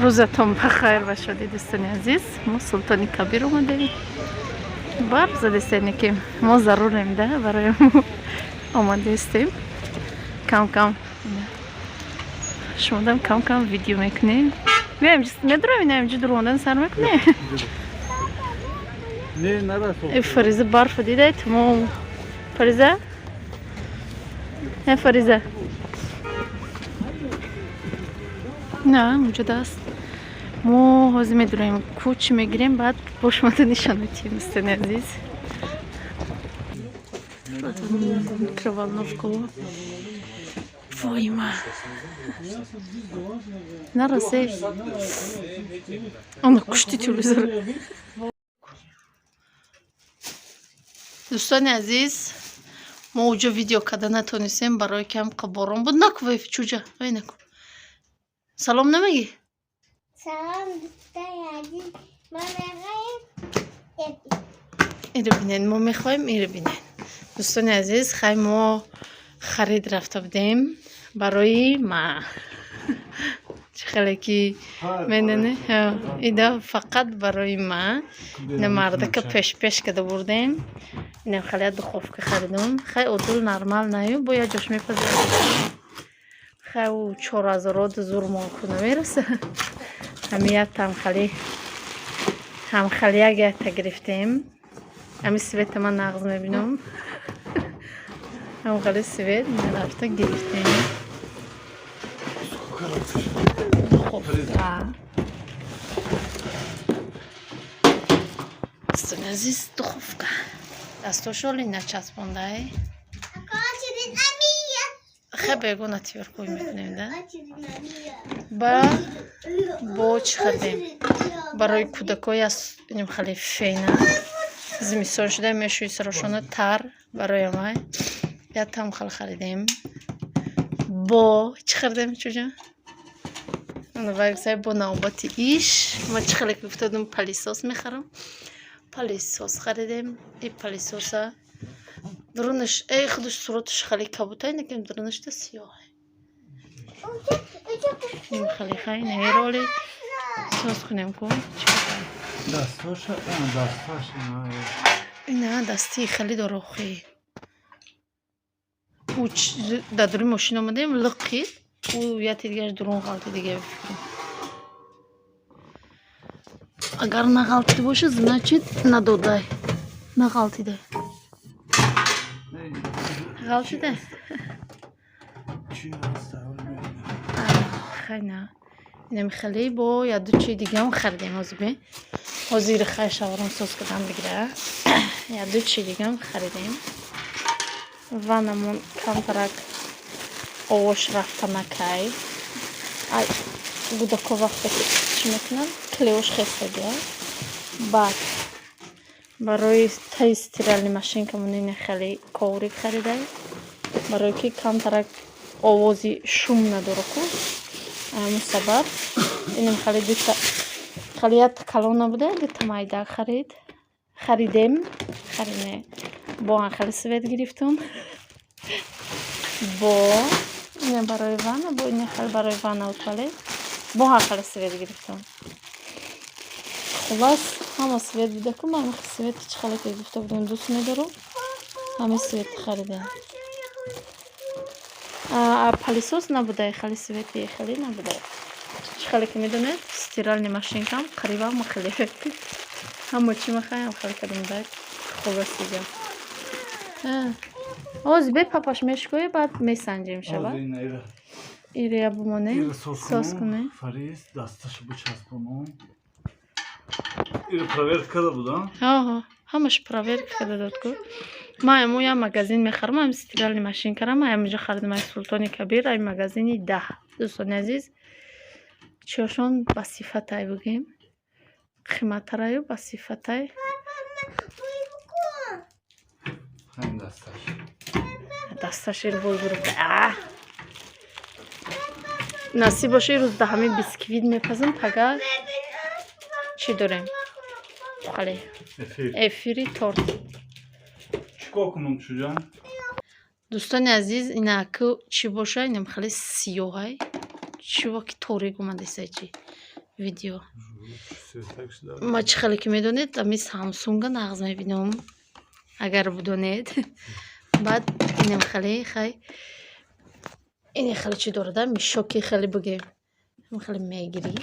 Рӯзатон бахайр ва шодӣ, дӯстони азиз. Мо Султони Кабир омадем. Барф задестене, ки мо зарурем да, барои мо омадаистем. Кам-кам шумодам, кам-кам видео мекунем. Биёем, медурам, ина инҷо дуромадан сар мекунем. Не, нарасо. Э, Фариза, барфа дидай тамом. Фариза? Э, Фариза. На, муҷода аст. Мо ҳозир медураем, кӯч мегирем, баъд бо шумода нишон медиҳем, дӯстони азиз. Микроволновку. Войма. Нарасе. Ана кушти телевизор. Дӯстони азиз, мо уҷо видео карда натонистем, барои кам борон буд. Наку, вай чуҷа, вай наку. Салом намегӣ? Салом, дӯстони азиз. Мо мехоҳем Иро бинед, мо мехоҳем иро бинед. Дӯстони азиз, хай, мо харид рафта будем барои ма. Чӣ хеле ки медоне, ида фақат барои ма. Ина мардака пеш-пеш када бурдем. Инам хеле духовка харидум. Хай, одул нормал наю, бо як ҷош мепазем. Хай, ӯ 4000-од зурмон ку намераса. Ҳами яктам хали ҳам хали як якта гирифтем. Ҳами света ман нағз мебинам. Ҳам хали свет рафта гирифтем. Духовка. Дӯстони азиз, духовка. Дастошо оли начаспондай. Хай, ба ягон отвёрткой мекунем да. Ба бо чӣ хардем? Барои кӯдакои аз инам хеле фена. Зимистон шуда, мешӯи сарошона тар, барои амай. Як там хел харидем. Бо чӣ хардем, чуҷа? Вай бо навбати иш. Ма чӣ хеле гуфтадум, пылесос мехарам. Пылесос харидем. И пылесоса дурунаш, э, худаш сураташ хеле кабутай, накем, дурунашта сиёҳ. Ин хеле хай нероли соз кунем ку. Дастоша, дасташ. Ина дасти хеле дорохи. Ӯ дар дури мошин омадем, лиқид. Ӯ яте дигараш дурун ғалти дига, фикрам. Агар нағалтида боша, значит, надодай. Нағалтида. Ғалтида? Чӣ ҳаст? Хай, на. Инам хеле бо як ду чи дигаам харидем ҳозир бе. Ҳозир хай шаварам соз кардам бигира. Як ду чи дигаам харидем. Ванамон камтарак овош рафта накай. Ай, гудако вақте ки чӣ мекунанд, клеош хестагия. Баъд барои таи стиральный машинкамон ина хеле коврик харидай. Барое ки камтарак овози шум надора ку. Ҳамун сабаб инам хеле дута, хеле якта калон набуда, дута майда харид. Харидем. Харине. Бо хеле свет гирифтум. Бо ина барои ванна, бо ина хеле барои ванна туалет. Бо хеле свет гирифтум. Хулас, ҳама свет буда ку, ман свети чӣ хеле ки гуфта будам, дӯст медорам. Ҳама свет харидем. А пылесос набудай, хеле свети хеле набудай. Чӣ хеле ки медонед, стиральный машинкам қариб ҳама хеле. Ҳама чӣ мехоҳам, хеле кардем да, хуб аст дига. Ҳозир бе папаш мешкоя, баъд месанҷем шава. Ирия бумонем, соз кунем. Фариз, дасташа бичаспонум. Ира проверка карда буда? Ҳа, ҳамаш проверка карда дод ку. Ман ҳамун як магазин мехарам, ҳами стиральный машинкара ман ҳаминҷо харидам, ай Султони Кабир, ай магазини 10. Дӯстони азиз, чиёшон ба сифатай бигӯем. Қиматтараю ба сифатай. Ҳамин дасташ. Дасташ ир бой бур. Насиб боша, ирӯз да ҳамин бисквит мепазам, пага чӣ дорем? Хале. Эфир. Эфири торт. Чикор кунам, чуҷа? Дӯстони азиз, инаку чӣ боша, инам хеле сиёҳай. Чӣ ки торик омадеса чи. Видео ма чӣ хеле ки медонед, ами Самсунга нағз мебинам, агар будонед. Баъд инам хеле, хай, ине хеле чӣ дорада, мешоки хеле бугем, хеле мегирӣ.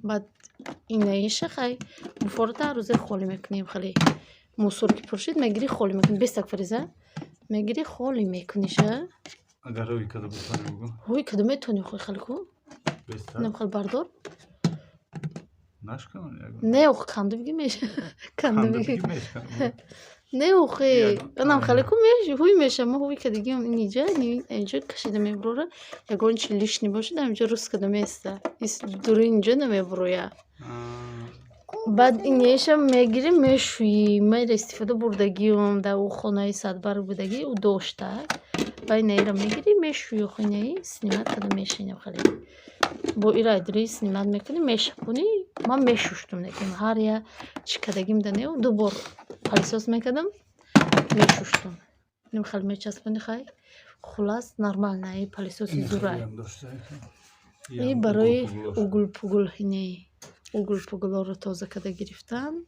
Баъд инаиша, хай, буфората рӯзе холӣ мекунем. Хеле мусор ки пур шид, мегирӣ, холӣ мекунӣ. Бестак, Фариза, мегирӣ, холӣ мекуниша. Агар ҳӯй када бутонӣ, бугӯ. Ҳӯй када метонӣ, хой, хеле ку. Бестак. Инам хеле бардор. Нашканам ягон. Не, охи, канду биги, меша, канду биги. Не, охи, инам хеле ку, ҳӯй меша. Ма ҳӯй кадагиам иниҷа, инҷо кашида мебурора. Ягон чи лишний бошад, ҳаминҷо рӯз када места, дури инҷо намебуроя. Баъд инеша мегирӣ, мешӯӣ. Ма ира истифода бурдагиам, дар ӯ хонаи садбарг будагӣ, ӯ дошта. Ба инаира мегирӣ, мешӯӣ, охи, инаи снимать када мешинам, хеле бо ира айдури снимать мекунӣ, мешапонӣ. Ман мешуштум, лекин ҳар я чӣ кадагим да не, ду бор пылесос мекардам, мешуштум. Инам хеле мечаспонӣ, хай, хулас, нормально. И пылесоси зурай и барои угул-пугул, инаи угул-пугулҳоро тоза карда гирифтан.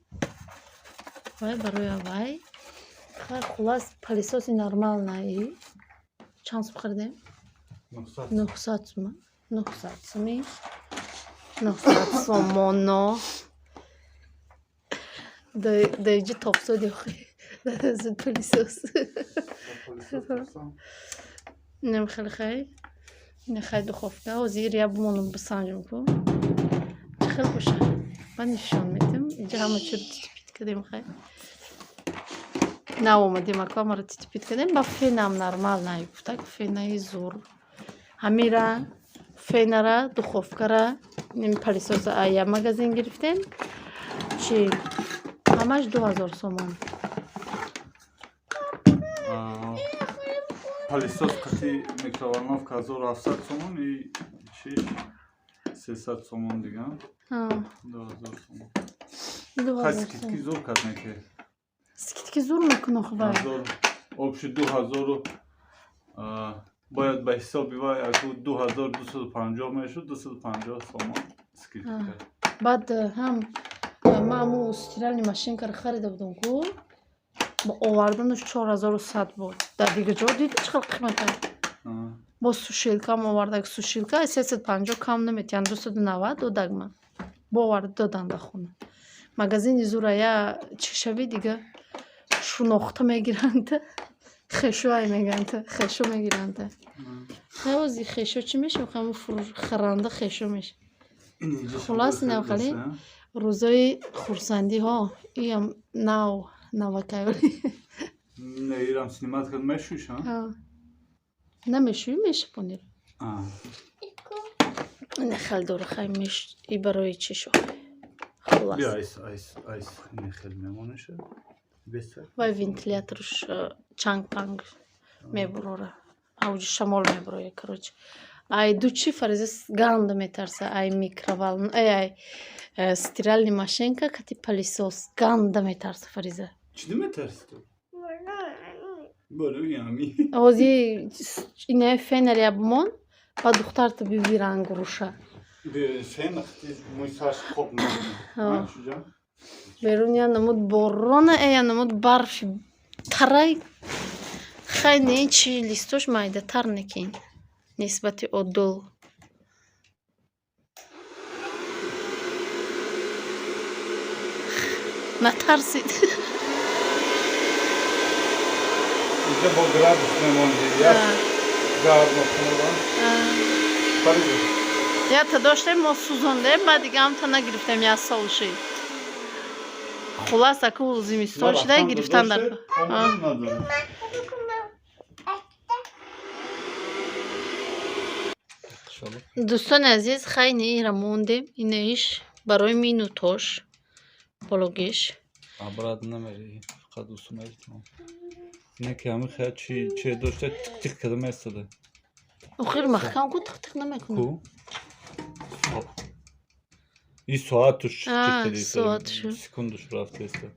Вай барои авай, хай, хулас, пылесоси нормальный. Чанд сум харидем? 900 сума, 900 суми, 900 сомоно. Даиҷи топсоди, охи, пылесос. Инам хеле, хай, ина, хай, духовка. Ҳозир я бимонам, бисанҷам ку, чӣ хел боша, баъд нишон медиҳам. Инҷа ҳама чиро титипит кардем, хай, нав омадем, аку, ҳамаро титипит кардем. Ба фенам нормал гуфтак, фенаи зур. Ҳамира, фенара, духовкара, пылесоса я магазин гирифтем. Чи ҳамаш 2000 сомон. Пылесос қати микроволновка 1700 сомон и чи 300 сомон дига, 2000 сомон. Хай, скидки зур кард неки. Скидки зур мекуна, хубай. Общий 2000, бояд ба ҳисоби вай аку 2250 мешуд, 250 сомон скидка кард. Баъд ҳам ма аму стиральный машинкаро харида будам ку, бо оварданаш 4100 буд. Дар дигар ҷо диди, чӣ қадр қимата. Бо сушилкаам оварда, сушилка 350 кам наметиҳанд, 290 додагма. Бо оварда додан дар хона. Магазини зура, я чӣ шави, дига шунохта мегиранд, хешоай мегӯянд, хешо мегиранд. Ҳози хешо чӣ мешавад? Ҳамун хӯранда хешо мешавад. Хулас, инам хеле рӯзои хурсандиҳо, иам нав навакай. Не, ирам снимать кард, мешӯиш? Намешӯӣ, мешапонӣ. Ина хел дора, хай, меш и барои чӣ шо, хулас. Айс, айс, айс, ин хел мемониша. Вай вентиляторш чанг панг мебурора, авҷи шамол мебуроя. Короче, ай ду чӣ Фариза ганда метарса: ай микроволн, ай стиральный машинка кати пылесос ганда метарса Фариза. Чӣ метарси ту? Барои ами. Ози инаи фенер бумон, ба духтарта бивиранг руша. Фен мӯи сарш хоб. Берун я намуд борона, я намуд барфи тарай. Хай, не, чи листош майдатар некин нисбати оддул. Натарсид. Инҷа бо градус мемонди, як гармо хунава. Ята доштем, мо сӯзондем, баъд дига ҳамта нагирифтем, як сол шид. Хулас, аку зимистон шуда гирифтан дар. Надорам. Дӯстони азиз, хай, неира мондем, инаиш барои минутош бологиш. Обратно намери, фақат усумери тамом. Не ки ҳами хая чи чи дошта, тик тик када местада. Охир маҳкам ку, тиқ тиқ намекунад. Ку? И соатуш. А, соатшу. Секундуш рафтеста.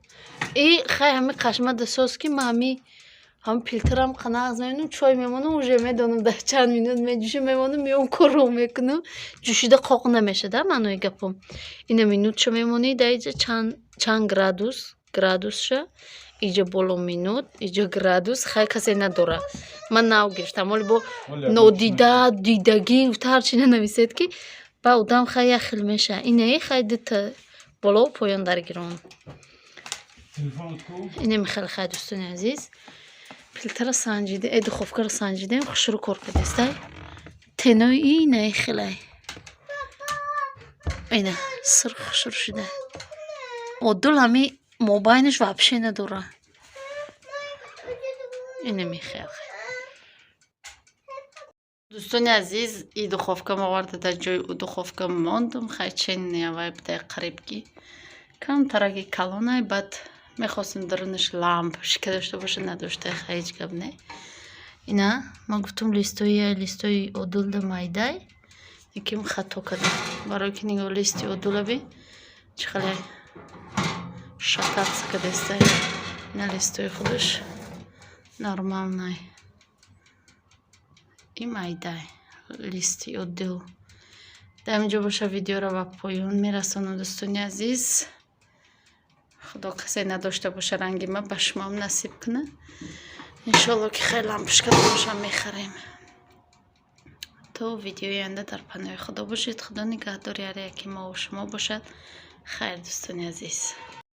И хай, ҳами қашмада соз, ки ма ҳами Ҳам плитарам қанағз мебинам, чой мемонам, уже медонам, дар чанд минут меҷӯша. Мемонам, меом, корро мекунам. Ҷӯшида қоқ намешада, маънои гапом. Ина минутша мемонӣ, дар иҷа чанд градус, градусша иҷа боло минут, иҷа градус. Хай, касе надора, ман нав гирифтам. Оли бо нодида дидагӣ гуфта, ҳарчи нанависед, ки ба одам хай як хел меша. Инаи хай дута боло поён дар гирон. Инеми хеле. Хай, дӯстони азиз, плитара санҷиде, духовкаро санҷидем, хушрӯ кор кардестай. Тенои инаи хелай, ина сир хушрӯ шуда. Одул ҳами мобайнаш вообще надора. Инеми хел. Дӯстони азиз, и духовка оварда, дар ҷои ӯ духовка мондум. Хай, чен явай бидай, қариб ки камтараки калонай. Баъд мехостем дарунаш лампочка дошта боша, надошта. Хай, ҳеҷ гап не. Ина ман гуфтум, листои одулда майдай, лекин хато кардам, барои ки нигоҳ, листи одулаби чӣ хеле шататься кардестай. Ина листои худаш нормальный, и майдай листи одил. Дар инҷо боша, видеоро ба поён мерасонам. Дӯстони азиз, Худо касе надошта боша ранги ма, ба шумоам насиб кунад, иншоалло, ки хеле лампочка бошам, мехарем. То видеои оянда дар паноҳи Худо бошед. Худо нигаҳдори ҳар яки мову шумо бошад. Хайр, дӯстони азиз.